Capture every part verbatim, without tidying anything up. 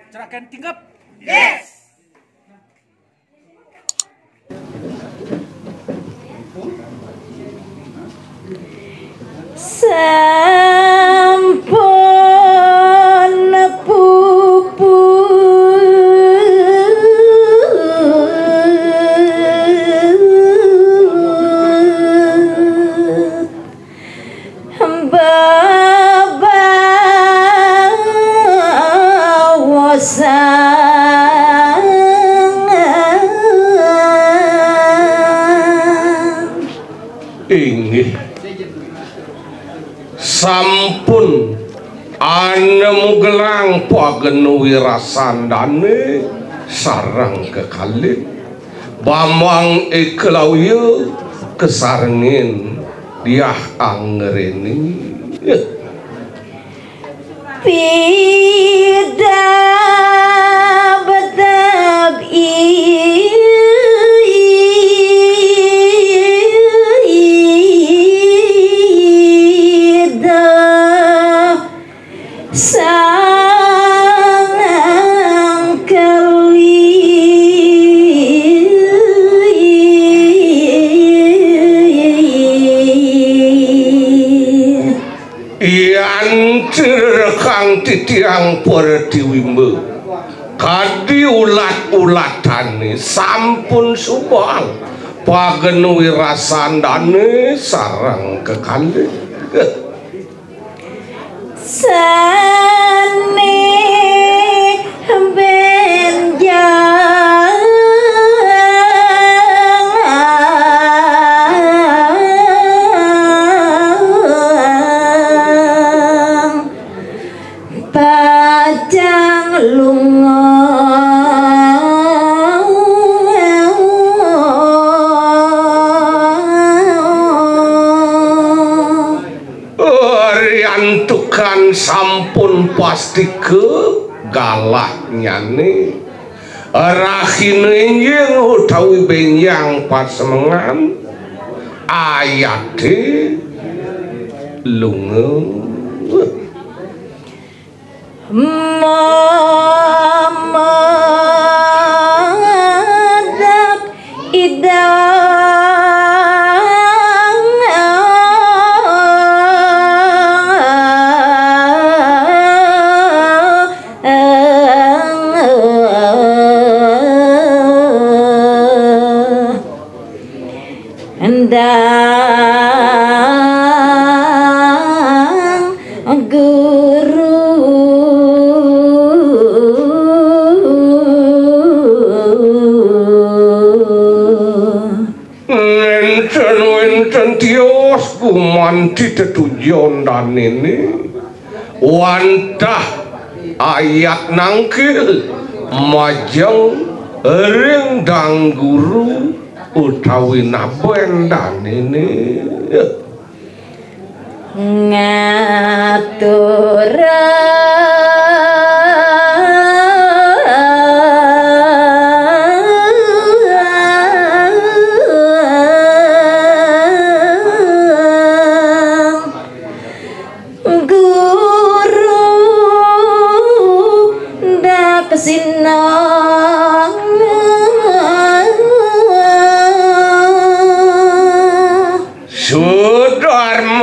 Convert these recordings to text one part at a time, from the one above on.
Cerakan tingkap. Yes. Sampun puput bebaosan. Inggih. Sampun anemu gelang pagenu wirasandane sareng kekalih. Bambang Ekalawya kasarengin Diah Angreni. Pidabdab ida sang keli. Yantir kang titiang pertiwimba. Kadi ulat-ulatane sampun subang. Pagenu wirasandane sareng kekalih. Sane benjang. Pacang lunga. Riantukan sampun pastika galahnyane. Rahina enjing utawi benjang pasemengan. Ayate lunga. Mamedak idang. Endang guru. Nenten wenten tios gumanti tetujon danene. Wantah ayat nangkil majeng ring dang guru utawi naben danene. Ngaturang guru daksina. Sudarmaning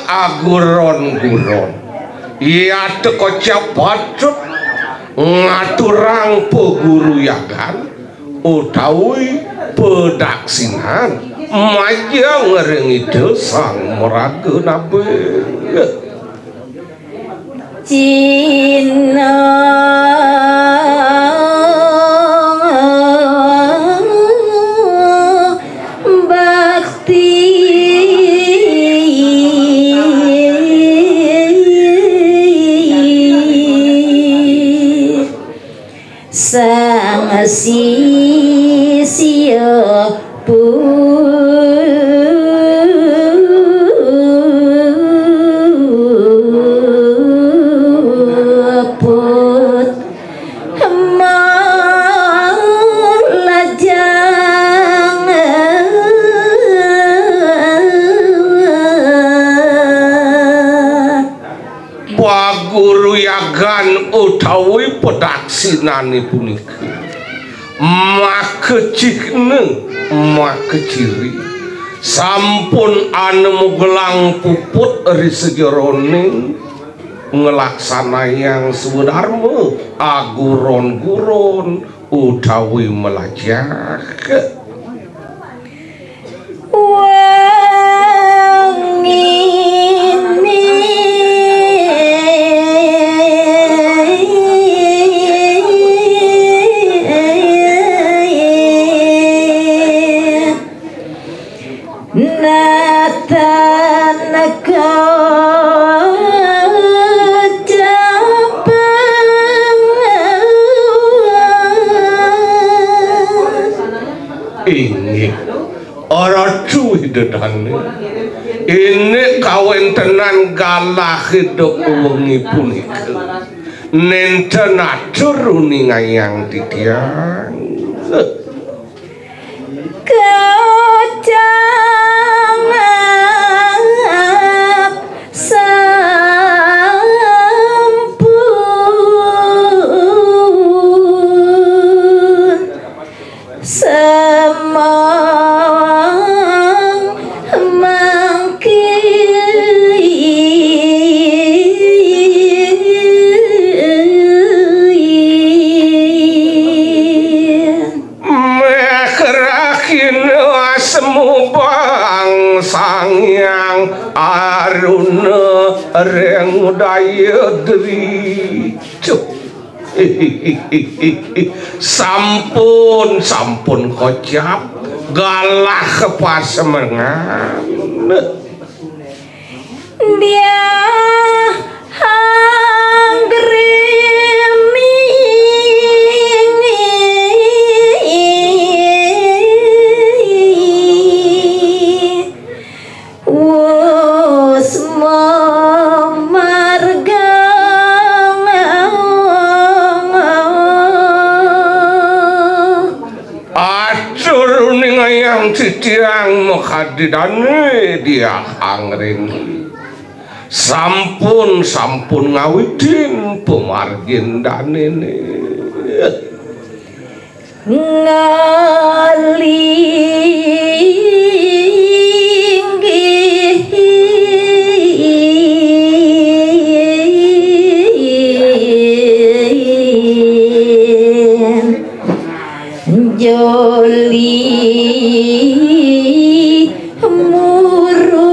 aguron-guron. Iya teka patut ngaturang paguruyagan utawi padaksinan majeng ring Ida Sang Maraga Nabe. Cina bakti. Sang sisya puput malajang. Pak Guru Yagan utawi padaksinané punika makecihna, makeciri sampun anemugelang puput ri sajeroning nglaksanayang swadarma, aguron-guron utawi mlajah. Wengine natan kacapan. Inggih. Ratu Ida Dané. Indik kawéntenan galah ida wengi punika nénten atur uningayang titiang. Kocap sampun semang mangkin. Meh rahina sumubang Sang Hyang Aruna ring Dayadri. Cuh. Sampun, sampun kocap galah kapasemengan. Diah anggréni wus mamarga. Atur uningayang titiang makadi dané Diah Anggréni. Sampun, sampun ngawitin pamargin danéné. Ngalinggih joli muru.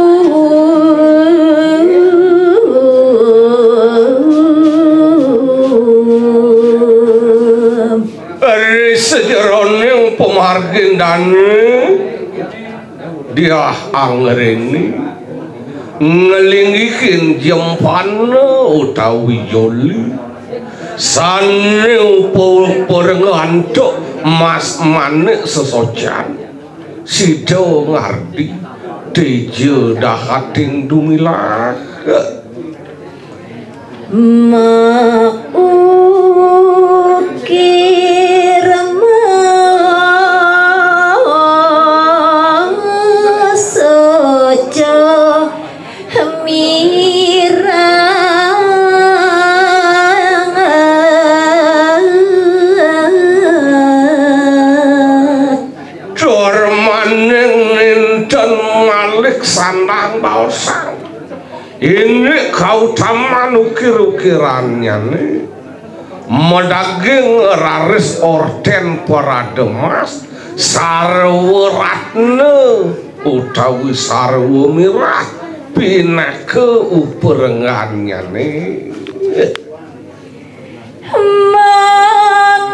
Ri sajeroning pamargin dané Diah Anggréni nglinggihin jempana utawi joli sané upa-, uparengantuk mas manik sesocan. Sida ngardi téja dahating dumilah. Maukir masoca mirang. Tur maning nénten malih sandang baosang. Indik kautaman ukir-ukirannyané madaging raris ortén parada mas, sarwa ratna utawi sarwa mirah pinaka uparengannyané. Mangan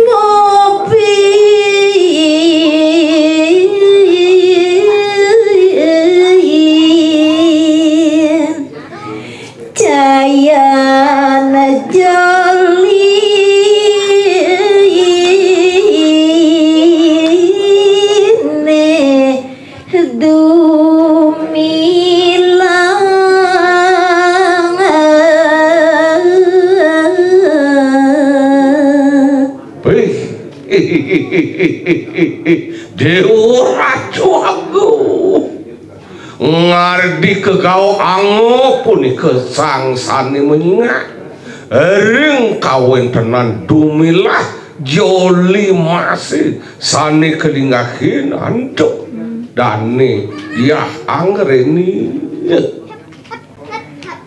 ngopi cayan joli né dumilang. Wih. Déwa Ratu Agung. Ngar Dikegau angga punika sang sane manyingak ring kawentenan dumilah joli masih sane kalinggahin antuk dane Yah Angreni.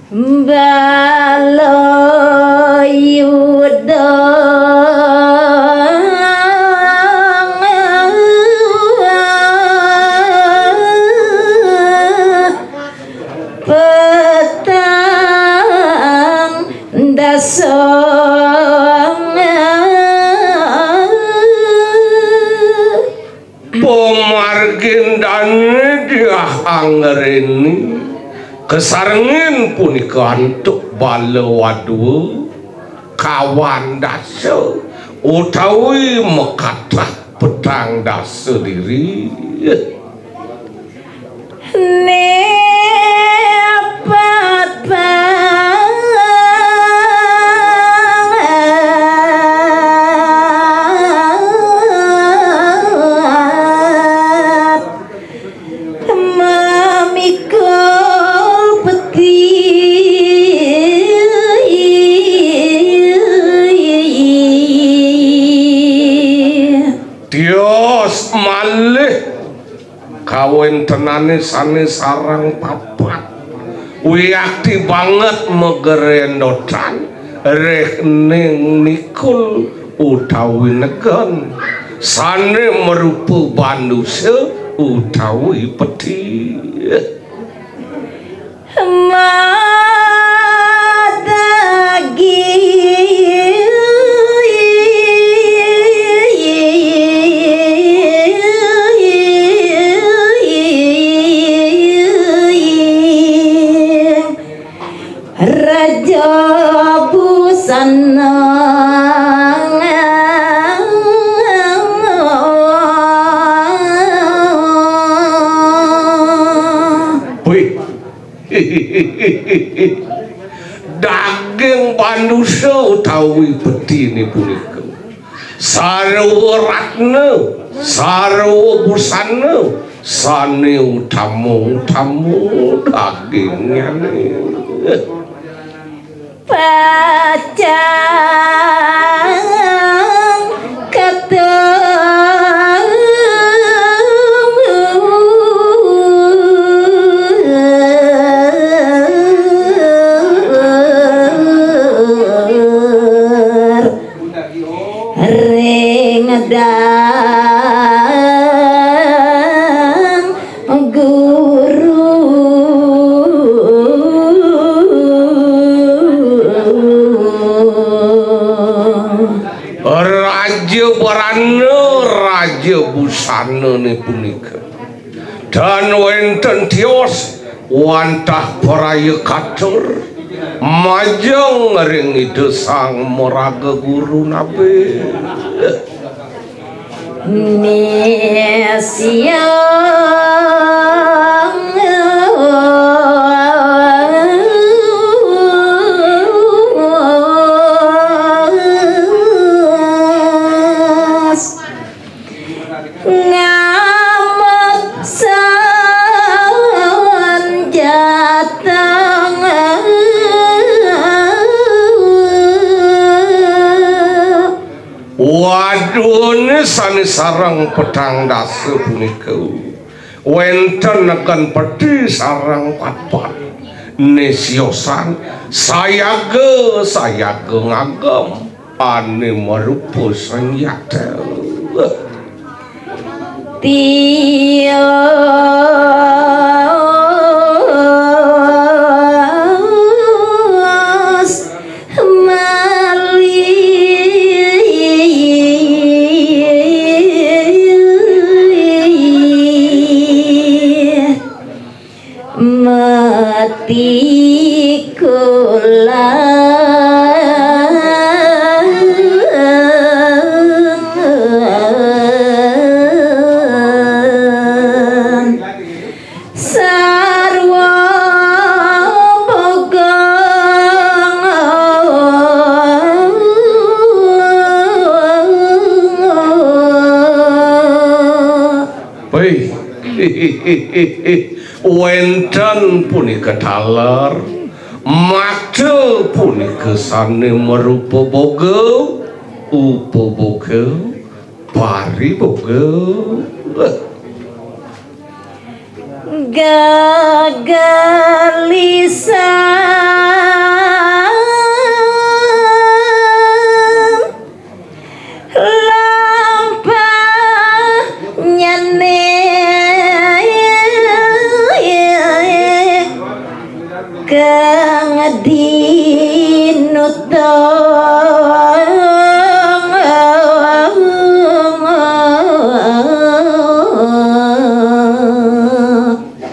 Bala Yuda petang dasa. Pamargin dane Diah Angreni kasarengin punika antuk bala wadua kawan dasa utawi makatah petang dasa diri. Nepat mamikul peti. Tios malih kawentenane sane sareng papat. Wiakti banget magerendotan reh ning nikul utawi negen sane marupa bandusa utawi peti. Madagi Raja Busana. Wih. Daging bandusa utawi petine punika sarwa ratna, sarwa busana sane utama-utama dagingnyane. Pacang ketemuar ring dang guru. Raja Barana, Raja Busanane punika tan wenten tios wantah paraya katur majeng ring Ida Sang Maraga Guru nabe. Nesyang ngamuk sanjatang. Waduhne sane sareng petang dasa punika wenten negen peti sareng papat. Nesiosan sayaga, sayaga ngagem ane marupa sanjata. Tios malih mati kulang. Sarwa pegang. Wih. Wénten punika taler, mata punika sané marupa boga, upaboga, pariboga. Gegelisan lampah nyané kang dinutong.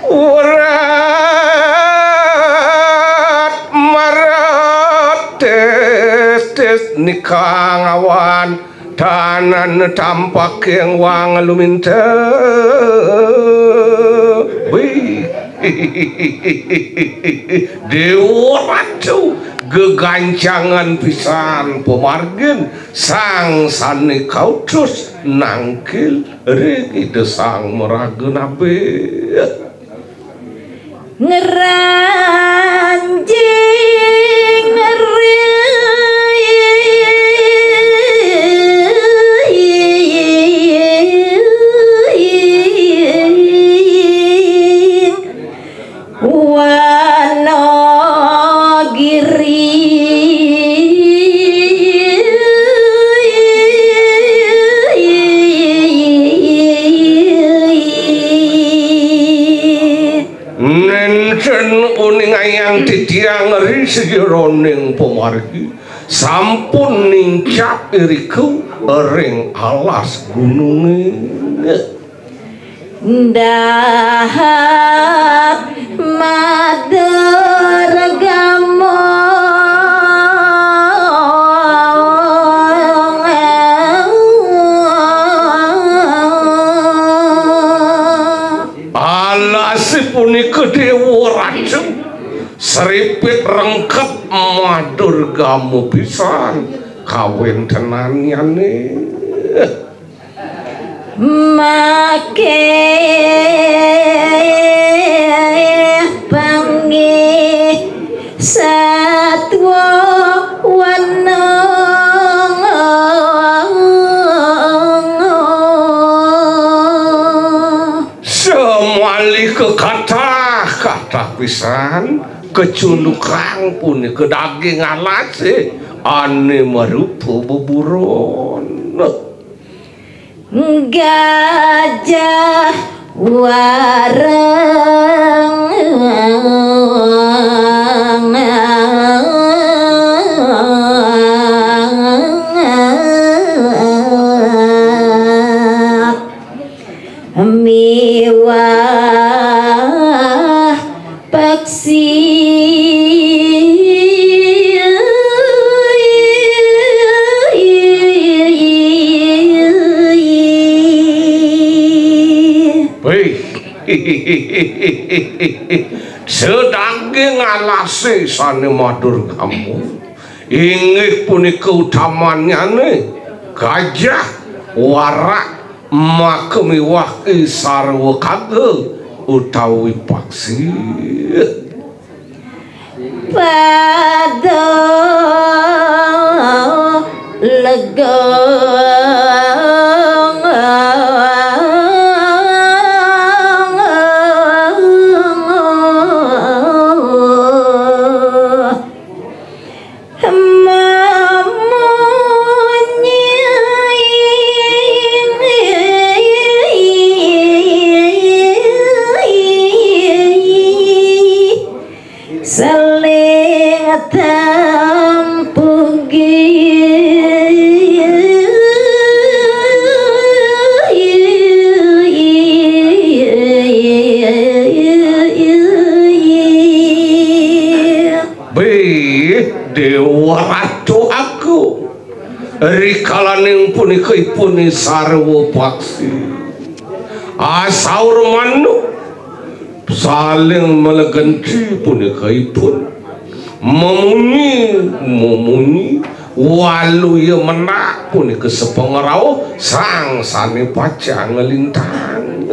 Urat marat tis tis nikang awan tanan tampaking wang luminta. Wih. Déwa Ratu gegancangan pisan pamargin sang sané kautus nangkil ring Ida Sang Maraga Nabih. Ngranjing ring Wanagiri. Nénten uningayang titiang ri sajeroning pamargi, sampun nincap irika ring alas gunungé. Dahat madergama. Alasé punika Déwa Ratu, sripit rengkep madurgama pisan kawéntenannyané. Makéh panggih satwa waneng. Samaliha kathah, kathah pisan kacundukang punika daging alasé ané marupa beburon. Gajah wareng miwah paksi. Wih. Sadaging alasé sané madurgama, inggih punika utamannyané gajah, warak, maka miwah i sarwa kaga utawi paksi. Pada legong. Mamunyi. Saling tampugi. Bih, Déwa Ratu Agung. Rikalaning punika ipun sarwa paksi. Asaur manuk saling malegenti punika ipun. Memunyi, memunyi, waluya menak punika sapangrauh sang sané pacang nglintang.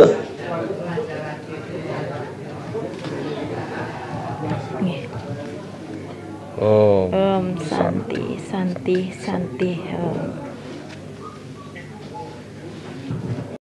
Om. Om Santi, Santi, Santi. Om.